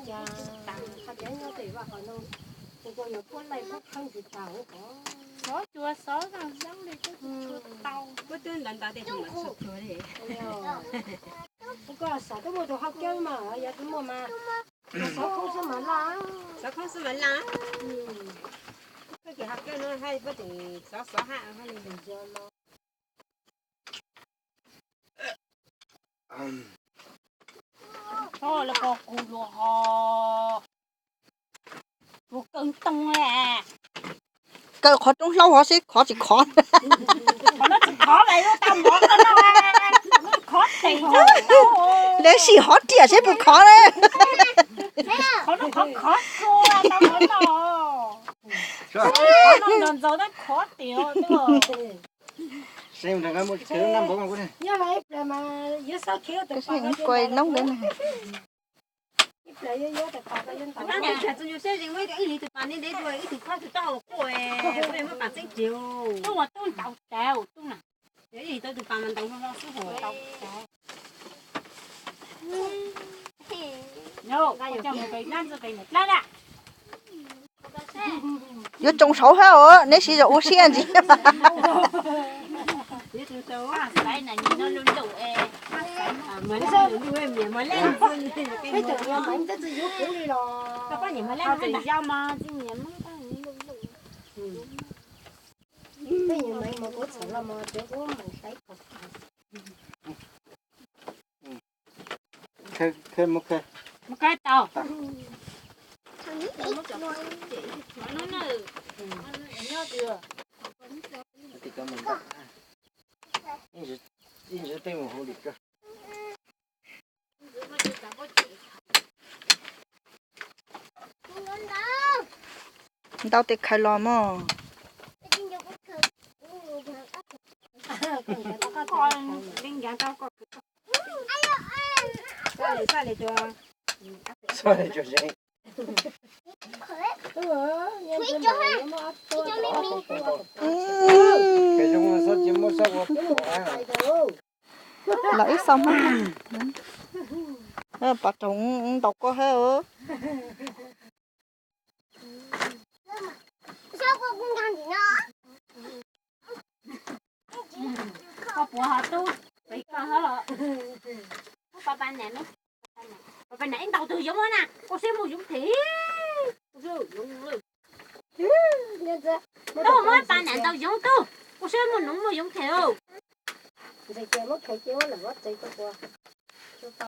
Cas hais tias nyob pem vaj hauv no, tus ko yuav puab laij puab kheeb tsis tas ua ko. Xov cuag xov zaj zeeb li twb tsis tshua tau. Puab twb ntawd ntawd tej tus mam txhua cuag li. Ua ko xov twb muaj tus hau kawg mas, yog twb muaj mas xov khoob xwb mas laj. Xov khoob xwb mas laj. Koj ces hau kawg no hais puab tseem xov xov haj haj li ntawd. Txhob lawv ko kuv yuav ho, kuv kaw ntoo le. Kaw qhov roob hlaub hov seb khov tsis khov. Qhov no tsis khov mas lub tau mov ko no, khov tev. Lawv sim hov riam seb puas khov na. Qhov no qhov khov kua tau qhov no. Qhov no ntxaus ntxaus tab khov tiag. Nyob ib pliag mas yuav xav khiav tus pas no, ib pliag yuav yuav tus pas no yuav ntaus. Ib tus pas ne ntev dua, ib tus pas tus taub hau quaj, muaj pas tseeb tiag. Tub ua tub ntaus tas tub na. Yog ib tug tau tus pas mas ntaus hlo hlo xwb hos. Yuav tsoo saud hab os, neb siv zog ua siab ntsis. Mus kawg tau. Ntau tes khaws los mog. Los ib xo hmab. Pov rau ntaus koj hab. Koj puav ho tub, pem koj hab los. Pab pab nam, pab pab nam ib ntaus tug yoov na, ua siab muaj yoov them. Tub muab pab nam ntaus yoov tub, ua siab muaj noov muaj yoov them.